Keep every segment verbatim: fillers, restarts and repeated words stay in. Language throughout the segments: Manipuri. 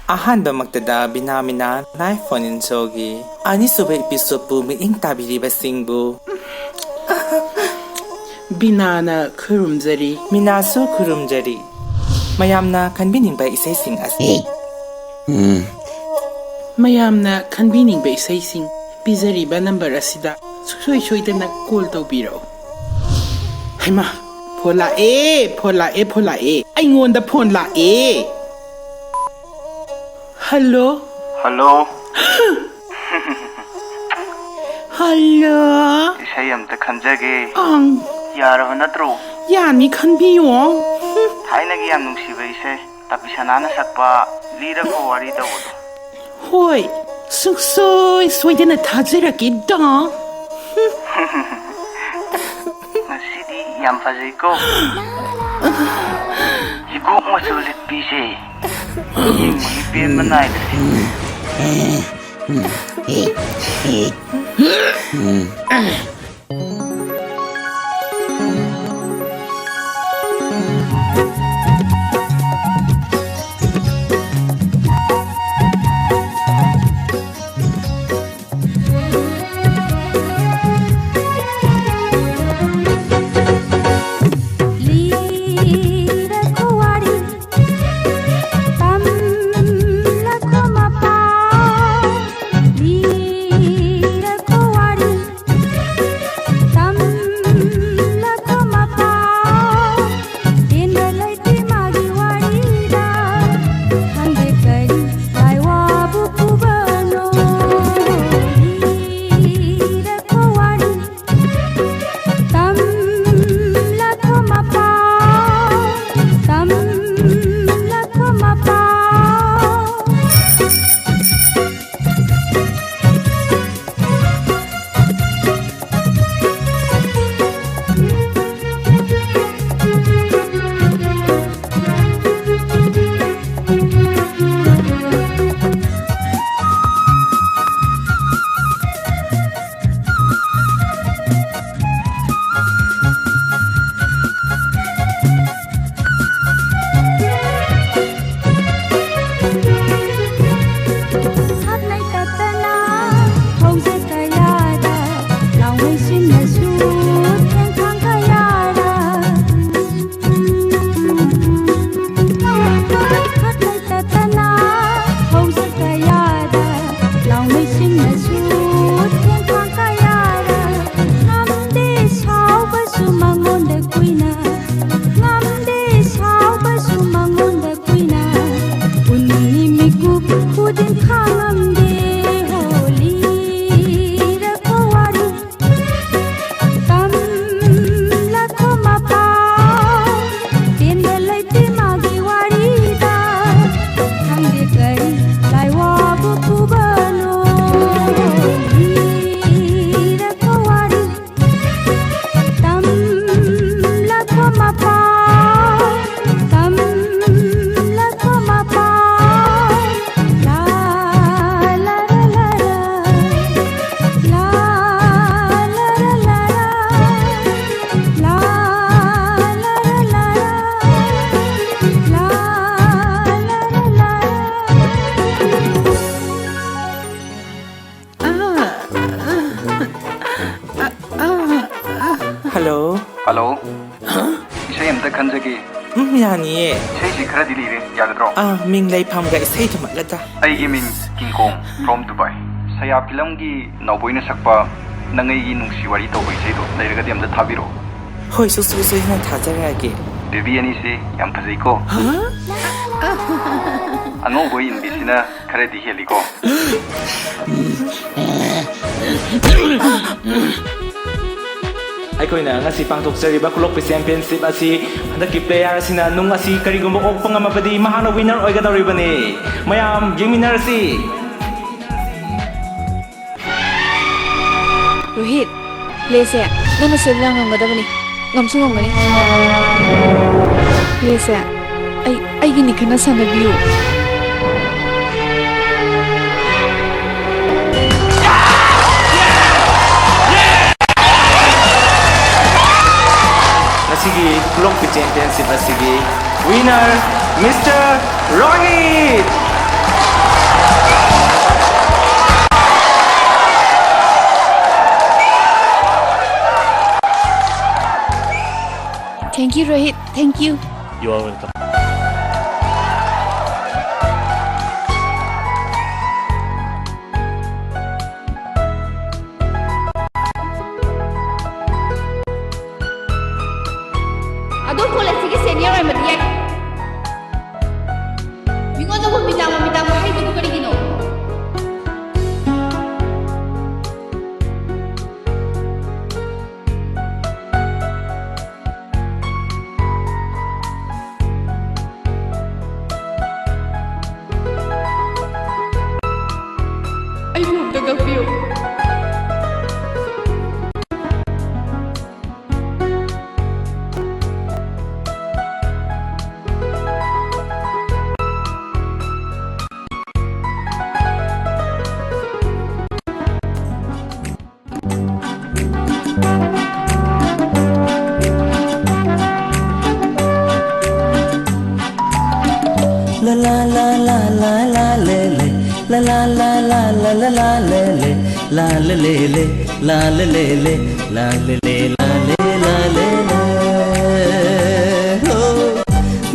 ꯑꯍꯥꯟꯕꯃꯛꯇꯗ Bina Meena life phone in ꯁꯣꯒꯤ ꯑꯅꯤꯁꯨꯕ ꯏꯄꯤꯁꯣꯗꯄꯨ ꯃꯤꯠꯌꯦꯡ ꯇꯥꯕꯤꯔꯤꯕꯁꯤꯡꯕꯨ ꯕꯤꯅꯥꯅ ꯈꯨꯔꯨꯝꯖꯔꯤ꯫ ꯃꯤꯅꯥꯁꯨ ꯈꯨꯔꯨꯝꯖꯔꯤ꯫ ꯃꯌꯥꯝꯅ ꯈꯟꯕꯤꯅꯤꯡꯕ ꯏꯁꯩꯁꯤꯡ ꯑꯁꯤ ꯃꯌꯥꯝꯅ ꯈꯟꯕꯤꯅꯤꯡꯕ ꯏꯁꯩꯁꯤꯡ ꯄꯤꯖꯔꯤꯕ ꯅꯝꯕꯔ ꯑꯁꯤꯗ ꯁꯨꯡꯁꯣꯏ ꯁꯣꯏꯗꯅ ꯀꯣꯜ ꯇꯧꯕꯤꯔꯛꯎ꯫ ꯍꯩꯃꯥ, ꯐꯣꯟ ꯂꯥꯛꯑꯦ, ꯐꯣꯟ ꯂꯥꯛꯑꯦ, ꯐꯣꯟ ꯂꯥꯛꯑꯦ, ꯑꯩꯉꯣꯟꯗ ꯐꯣꯟ ꯂꯥꯛꯑꯦ꯫ ꯍꯜꯂꯣ꯫ ꯍꯜꯂꯣ꯫ ꯍꯜꯂꯣ꯫ ꯏꯁꯩ ꯑꯝꯇ ꯈꯟꯖꯒꯦ꯫ ꯑꯪ꯫ ꯌꯥꯔꯕ ꯅꯠꯇ꯭ꯔꯣ? ꯌꯥꯅꯤ, ꯈꯟꯕꯤꯌꯣ꯫ ꯊꯥꯏꯅꯒꯤ ꯌꯥꯝ ꯅꯨꯡꯁꯤꯕ ꯏꯁꯩ, ꯇꯥꯄꯤꯁꯅꯥꯅ ꯁꯛꯄ, ꯂꯤꯔꯒ ꯋꯥꯔꯤ ꯇꯧꯕꯗꯣ꯫ ꯍꯣꯏ, ꯁꯨꯡꯁꯣꯏ ꯁꯣꯏꯗꯅ ꯊꯥꯖꯔꯛꯀꯦ ꯗꯥ꯫ ꯉꯁꯤꯗꯤ ꯌꯥꯝ ꯐꯖꯩꯀꯣ꯫ ꯍꯤꯒꯣꯛ ꯃꯆꯨ ꯂꯤꯠꯄꯤꯁꯦ꯫ ꯌꯦꯡꯕꯒꯤ ꯄꯦꯟꯕ ꯅꯥꯏꯗ꯭ꯔꯦ꯫ ꯂꯤꯔꯛꯈꯣ ꯋꯥꯔꯤ, ꯇꯝꯂꯛꯈꯣ ꯃꯄꯥꯎ, ꯂꯤꯔꯛꯈꯣ ꯋꯥꯔꯤ, ꯉꯝꯗꯦ ꯍꯣꯂꯤꯔꯛꯄ ꯋꯥꯔꯤ, ꯇꯝꯂꯛꯄ ꯃꯄꯥꯎ, ꯄꯦꯟꯕ ꯂꯩꯇꯦ ꯃꯥꯒꯤ ꯋꯥꯔꯤꯗ꯫ ꯈꯪꯗꯦ ꯀꯔꯤ ꯂꯥꯏꯋꯥꯕꯨ ꯄꯨꯕꯅꯣ ꯍꯣꯂꯤꯔꯛꯄ ꯋꯥꯔꯤ꯫ ꯇꯝꯂꯛꯄ ꯃꯄꯥꯎ, ꯇꯝꯂꯛꯄ ꯃꯄꯥꯎ꯫ ꯂꯥ, ꯂꯥ, ꯂꯥ, ꯂꯥ, ꯂꯥ꯫ ꯂꯥ, ꯂꯥ, ꯂꯥ, ꯂꯥ꯫ ꯂꯥ, ꯂꯥ, ꯂꯥ, ꯂꯥ꯫ ꯂꯥ, ꯂꯥ, ꯂꯥ, ꯂꯥ꯫ ꯍꯜꯂꯣ꯫ ꯍꯜꯂꯣ꯫ ꯏꯁꯩ ꯑꯝꯇ ꯈꯟꯖꯒꯦ꯫ ꯎꯝ, ꯌꯥꯅꯤꯌꯦ꯫ ꯏꯁꯩꯁꯤ ꯈꯔꯗꯤ ꯂꯤꯔꯦ, ꯌꯥꯒꯗ꯭ꯔꯣ? ꯑꯥ, ꯃꯤꯡ ꯂꯩꯐꯝꯒ ꯏꯁꯩꯗꯨꯃꯛꯂꯗ꯫ ꯑꯩꯒꯤ ꯃꯤꯡ ꯀꯤꯡꯀꯣꯡ from Dubai꯫ ꯁꯌꯥ ꯐꯤꯂꯝꯒꯤ ꯅꯥꯎꯕꯣꯏꯅ ꯁꯛꯄ ꯅꯪ ꯑꯩꯒꯤ ꯅꯨꯡꯁꯤ ꯋꯥꯔꯤ ꯇꯧꯕ ꯏꯁꯩꯗꯣ ꯂꯩꯔꯒꯗꯤ ꯑꯝꯇ ꯊꯥꯕꯤꯔꯛꯑꯣ꯫ ꯍꯣꯏ, ꯁꯨ-, ꯁꯨ-, ꯁꯣꯏꯗꯅ ꯊꯥꯖꯔꯛꯑꯒꯦ꯫ ꯕꯦꯕꯤ ꯑꯅꯤꯁꯤ ꯌꯥꯝ ꯐꯖꯩꯀꯣ꯫ ꯍꯥ? ꯑꯉꯧꯕ ꯏꯟꯕꯤꯁꯤꯅ ꯈꯔꯗꯤ ꯍꯦꯜꯂꯤꯀꯣ꯫ ꯑꯩꯈꯣꯏꯅ ꯉꯁꯤ ꯄꯥꯡꯊꯣꯛꯆꯔꯤꯕ ꯈꯨꯂꯣꯛꯄꯤ ꯆꯦꯝꯄꯤꯌꯟꯁꯤꯞ ꯑꯁꯤ ꯍꯟꯗꯛꯀꯤ ꯄ꯭ꯂꯦꯌꯔ ꯑꯁꯤꯅ ꯅꯨꯡ ꯑꯁꯤ ꯀꯔꯤꯒꯨꯝꯕ ꯑꯣꯛꯄ ꯉꯝꯃꯕꯗꯤ ꯃꯍꯥꯛꯅ ꯋꯤꯟꯅꯔ ꯑꯣꯏꯒꯗꯧꯔꯤꯕꯅꯤ꯫ ꯃꯌꯥꯝ ꯌꯦꯡꯃꯤꯟꯅꯔꯁꯤ꯫ ꯔꯣꯍꯤꯠ, ꯄ꯭ꯂꯦꯁꯦ ꯅꯪꯅ ꯁꯣꯏꯗꯅ ꯉꯝꯒꯗꯕꯅꯤ꯫ ꯉꯝꯁꯨ ꯉꯝꯒꯅꯤ꯫ ꯄ꯭ꯂꯦꯁꯦ ꯑꯩ, ꯑꯩꯒꯤꯅꯤ ꯈꯟꯅ ꯁꯥꯟꯅꯕꯤꯌꯨ꯫ ꯉꯁꯤꯒꯤ ꯈꯨꯂꯣꯛꯄꯤ ꯆꯦꯝꯄꯤꯌꯟꯁꯤꯞ ꯑꯁꯤꯒꯤ winner, mister Rohit! Thank you, Rohit. Thank you. You are welcome. ꯑꯗꯨ ꯀꯣꯂꯦꯖꯁꯤꯒꯤ ꯁꯦꯅꯤꯌꯔ ꯑꯣꯏꯔꯝꯕꯗꯤ ꯌꯥꯏ꯫ ꯃꯤꯉꯣꯟꯗꯕꯨ ꯃꯤꯇꯥꯡꯕ ꯃꯤꯇꯥꯡꯕ ꯍꯥꯏꯗꯨꯕꯨ ꯀꯔꯤꯒꯤꯅꯣ? La la le le, la la la la la la la le le, la le le le, la le le le, la le le la le la le le. Oh,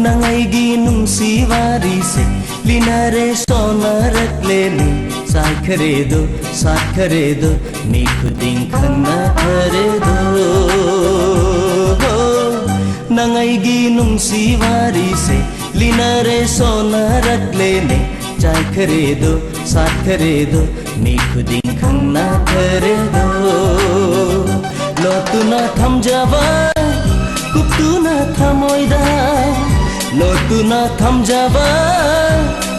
ꯅꯪ ꯑꯩꯒꯤ ꯅꯨꯡꯁꯤ ꯋꯥꯔꯤꯁꯦ ꯂꯤꯅꯔꯦ ꯁꯣꯟꯅꯔꯛꯂꯦꯅꯦ, ꯆꯥꯏꯈꯔꯦꯗꯣ, ꯁꯥꯠꯈꯔꯦꯗꯣ, ꯃꯤ ꯈꯨꯗꯤꯡ ꯈꯪꯅꯈꯔꯦꯗꯣ꯫ ꯅꯪ ꯑꯩꯒꯤ ꯅꯨꯡꯁꯤ ꯋꯥꯔꯤꯁꯦ ꯂꯤꯅꯔꯦ ꯁꯣꯟꯅꯔꯛꯂꯦꯅꯦ, ꯆꯥꯏꯈꯔꯦꯗꯣ, ꯁꯥꯠꯈꯔꯦꯗꯣ, ꯃꯤ ꯈꯨꯗꯤꯡ ꯈꯪꯅꯈꯔꯦꯗꯣ꯫ ꯂꯣꯠꯇꯨꯅ ꯊꯝꯖꯕ, ꯀꯨꯞꯇꯨꯅ ꯊꯃꯣꯏꯗ, ꯂꯣꯠꯇꯨꯅ ꯊꯝꯖꯕ,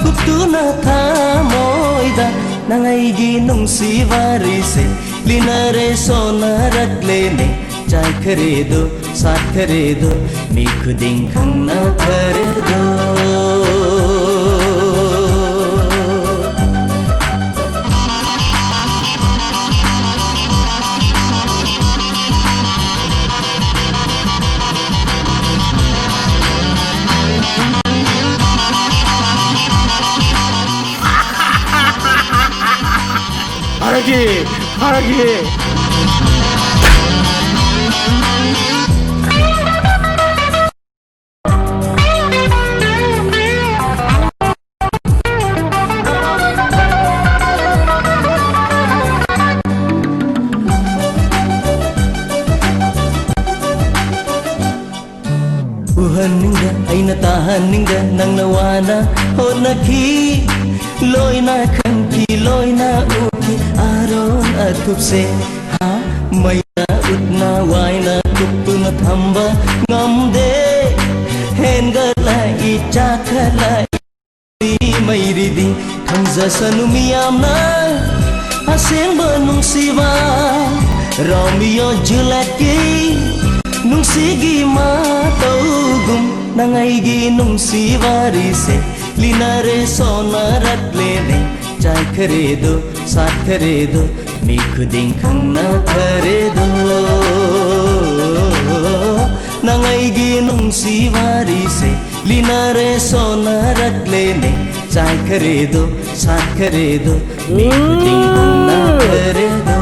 ꯀꯨꯞꯇꯨꯅ ꯊꯃꯣꯏꯗ, ꯅꯪ ꯑꯩꯒꯤ ꯅꯨꯡꯁꯤ ꯋꯥꯔꯤꯁꯦ ꯂꯤꯅꯔꯦ ꯁꯣꯟꯅꯔꯛꯂꯦꯅꯦ, ꯆꯥꯏꯈꯔꯦꯗꯣ, ꯁꯥꯠꯈꯔꯦꯗꯣ, ꯃꯤ ꯈꯨꯗꯤꯡ ꯈꯪꯅꯈꯔꯦꯗꯣ꯫ ꯐꯥꯔꯛꯈꯤ! ꯐꯥꯔꯛꯈꯤ! ꯎꯍꯟꯅꯤꯡꯗ, ꯑꯩꯅ ꯇꯥꯍꯟꯅꯤꯡꯗ, ꯅꯪꯅ ꯋꯥꯅ ꯍꯣꯠꯅꯈꯤ, ꯂꯣꯏꯅ ꯈꯪꯈꯤ, ꯂꯣꯏꯅ ꯎꯈꯤ꯫ ꯑꯥꯔꯣꯟ ꯑꯊꯨꯞꯁꯦ, ꯍꯥ? ꯃꯩꯅ ꯎꯠꯅ ꯋꯥꯏꯅ ꯀꯨꯞꯇꯨꯅ ꯊꯝꯕ ꯉꯝꯗꯦ꯫ ꯍꯦꯟꯒꯠꯂꯛꯏ, ꯆꯥꯈꯠꯂꯛꯏ꯫ ꯃꯩꯔꯤꯗꯤ ꯈꯪꯖꯁꯅꯨ ꯃꯤꯌꯥꯝꯅ ꯑꯁꯦꯡꯕ ꯅꯨꯡꯁꯤꯕ, ꯔꯣꯃꯤꯌꯣ ꯖꯨꯂꯦꯠꯀꯤ ꯅꯨꯡꯁꯤꯒꯤ ꯃꯇꯧꯒꯨꯝ꯫ ꯅꯪ ꯑꯩꯒꯤ ꯅꯨꯡꯁꯤ ꯋꯥꯔꯤꯁꯦ ꯂꯤꯅꯔꯦ ꯁꯣꯟꯅꯔꯛꯂꯦꯅꯦ, ꯆꯥꯏꯈꯔꯦꯗꯣ, ꯁꯥꯠꯈꯔꯦꯗꯣ, ꯃꯤ ꯈꯨꯗꯤꯡ ꯈꯪꯅꯈꯔꯦꯗꯣ꯫ ꯅꯪ ꯑꯩꯒꯤ ꯅꯨꯡꯁꯤ ꯋꯥꯔꯤꯁꯦ ꯂꯤꯅꯔꯦ ꯁꯣꯟꯅꯔꯛꯂꯦꯅꯦ, ꯆꯥꯏꯈꯔꯦꯗꯣ, ꯁꯥꯠꯈꯔꯦꯗꯣ, ꯃꯤ ꯈꯨꯗꯤꯡꯃꯛꯅ ꯈꯔꯦꯗꯣ꯫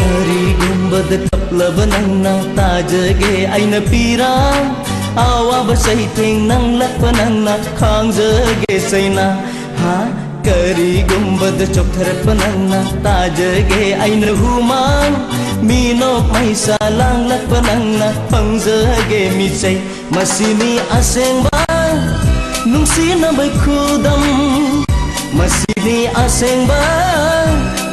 ꯀꯔꯤꯒꯨꯝꯕꯗ ꯀꯞꯂꯕ ꯅꯪꯅ ꯇꯥꯖꯒꯦ ꯑꯩꯅ ꯄꯤꯔꯥ, ꯑꯋꯥꯕ ꯆꯩꯊꯦꯡ ꯅꯪꯂꯛꯄ ꯅꯪꯅ ꯈꯥꯡꯖꯒꯦ ꯆꯩꯅꯥ꯫ ꯍꯥ? ꯀꯔꯤꯒꯨꯝꯕꯗ ꯆꯣꯛꯊꯔꯛꯄ ꯅꯪꯅ ꯇꯥꯖꯒꯦ ꯑꯩꯅ ꯍꯨꯃꯥꯡ, ꯃꯤꯅꯣꯛ ꯃꯩꯁꯥ ꯂꯥꯡꯂꯛꯄ ꯅꯪꯅ ꯐꯪꯖꯒꯦ ꯃꯤꯆꯩ꯫ ꯃꯁꯤꯅꯤ ꯑꯁꯦꯡꯕ ꯅꯨꯡꯁꯤꯅꯕꯩ ꯈꯨꯗꯝ꯫ ꯃꯁꯤꯅꯤ ꯑꯁꯦꯡꯕ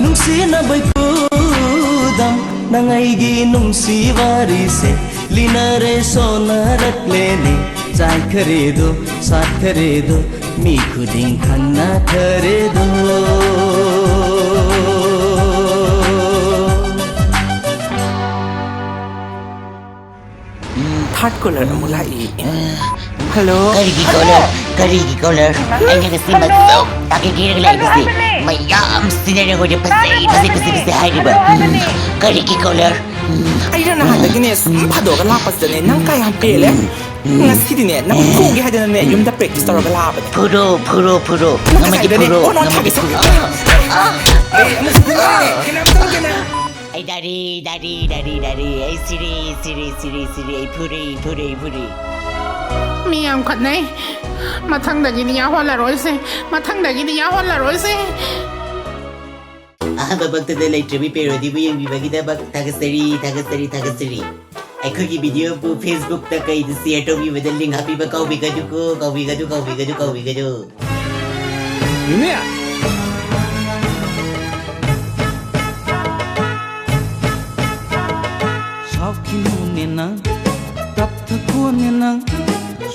ꯅꯨꯡꯁꯤꯅꯕꯩ ꯈꯨꯗꯝ꯫ ꯅꯪ ꯑꯩꯒꯤ ꯅꯨꯡꯁꯤ ꯋꯥꯔꯤꯁꯦ ꯂꯤꯅꯔꯦ ꯁꯣꯟꯅꯔꯛꯂꯦꯅꯦ꯫ ꯆꯥꯏꯈꯔꯦꯗꯣ, ꯁꯥꯠꯈꯔꯦꯗꯣ, ꯃꯤ ꯈꯨꯗꯤꯡ ꯈꯪꯅꯈꯔꯦꯗꯣ꯫ ꯊꯥꯔꯠ ꯀꯣꯂꯔ ꯑꯃꯨꯛ ꯂꯥꯛꯏ꯫ ꯍꯜꯂꯣ꯫ ꯀꯔꯤꯒꯤ ꯀꯣꯂꯔ? ꯀꯔꯤꯒꯤ ꯀꯣꯂꯔ? ꯑꯩꯅ ꯉꯁꯤ ꯃꯇꯝ ꯇꯥꯛꯀꯦ ꯀꯦꯔꯒ ꯂꯥꯛꯏꯕꯁꯦ꯫ ꯃꯌꯥꯝ ꯁꯤꯖꯤꯟꯅꯔꯦ ꯑꯩꯈꯣꯏꯗ ꯐꯖꯩ, ꯐꯖꯩ, ꯐꯖꯩ, ꯐꯖꯩ ꯍꯥꯏꯔꯤꯕ꯫ ꯀꯔꯤꯒꯤ ꯀꯣꯂꯔ? ꯑꯩꯅ ꯅꯍꯥꯟꯗꯒꯤꯅꯦ ꯁꯨꯝ ꯐꯥꯗꯣꯛꯑꯒ ꯂꯥꯛꯄꯁꯤꯗꯅꯦ ꯅꯪ ꯀꯌꯥꯝ ꯄꯦꯜꯂꯦ꯫ ꯉꯁꯤꯗꯤꯅꯦ ꯅꯪ ꯐꯨꯒꯦ ꯍꯥꯏꯗꯅꯅꯦ ꯌꯨꯝꯗ ꯄ꯭ꯔꯦꯛꯇꯤꯁ ꯇꯧꯔꯒ ꯂꯥꯛꯑꯕꯅꯦ꯫ ꯐꯨꯔꯣ, ꯐꯨꯔꯣ, ꯐꯨꯔꯣ꯫ ꯅꯪ ꯉꯝꯃꯗꯤ ꯉꯁꯥꯏꯗꯅꯦ ꯐꯨꯔꯣ, ꯑꯣ, ꯅꯪ ꯉꯝꯃꯗꯤ ꯊꯥꯒꯦ ꯐꯨꯔꯣ꯫ ꯁꯥꯒꯦ꯫ ꯑꯩ ꯑꯃꯨꯛ ꯐꯨꯒꯦ꯫ ꯀꯩꯅꯣꯝ ꯇꯧꯒꯦꯅꯦ꯫ ꯑꯩ ꯗꯥꯏꯔꯤ, ꯗꯥꯏꯔꯤ, ꯗꯥꯏꯔꯤ, ꯗꯥꯏꯔꯤ꯫ ꯑꯩ ꯁꯤꯔꯦ, ꯁꯤꯔꯦ, ꯁꯤꯔꯦ, ꯁꯤꯔꯦ꯫ ꯑꯩ ꯐꯨꯔꯦ, ꯐꯨꯔꯦ, ꯐꯨꯔꯦ꯫ ꯃꯤ ꯌꯥꯝ ꯈꯠꯅꯩ꯫ ꯃꯊꯪꯗꯒꯤꯗꯤ ꯌꯥꯎꯍꯜꯂꯔꯣꯏꯁꯦ꯫ ꯃꯊꯪꯗꯒꯤꯗꯤ ꯌꯥꯎꯍꯜꯂꯔꯣꯏꯁꯦ꯫ ꯑꯍꯥꯟꯕ ꯃꯛꯇꯗ ꯂꯩꯇ꯭ꯔꯕꯤ ꯄꯦꯔꯣꯗꯤꯕꯨ ꯌꯦꯡꯕꯤꯕꯒꯤꯗꯃꯛ ꯊꯥꯒꯠꯆꯔꯤ, ꯊꯥꯒꯠꯆꯔꯤ, ꯊꯥꯒꯠꯆꯔꯤ꯫ ꯑꯩꯈꯣꯏꯒꯤ ꯚꯤꯗꯤꯑꯣꯕꯨ Facebook ꯇ ꯀꯩꯗ ꯁꯤꯌꯔ ꯇꯧꯕꯤꯕꯗ ꯂꯤꯡ ꯍꯥꯞꯄꯤꯕ ꯀꯥꯎꯕꯤꯒꯅꯨꯀꯣ, ꯀꯥꯎꯕꯤꯒꯅꯨ, ꯀꯥꯎꯕꯤꯒꯅꯨ, ꯀꯥꯎꯕꯤꯒꯅꯨ꯫ ꯃꯤꯃꯤ! ꯁꯥꯎꯈꯤꯅꯨꯅꯦ ꯅꯪ, ꯇꯞꯊꯈꯣꯅꯦ ꯅꯪ,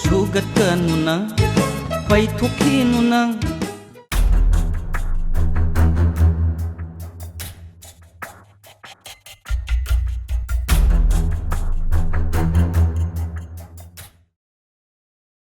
ꯁꯨꯒꯠꯀꯅꯨ ꯅꯪ, ꯄꯩꯊꯣꯛꯈꯤꯅꯨ ꯅꯪ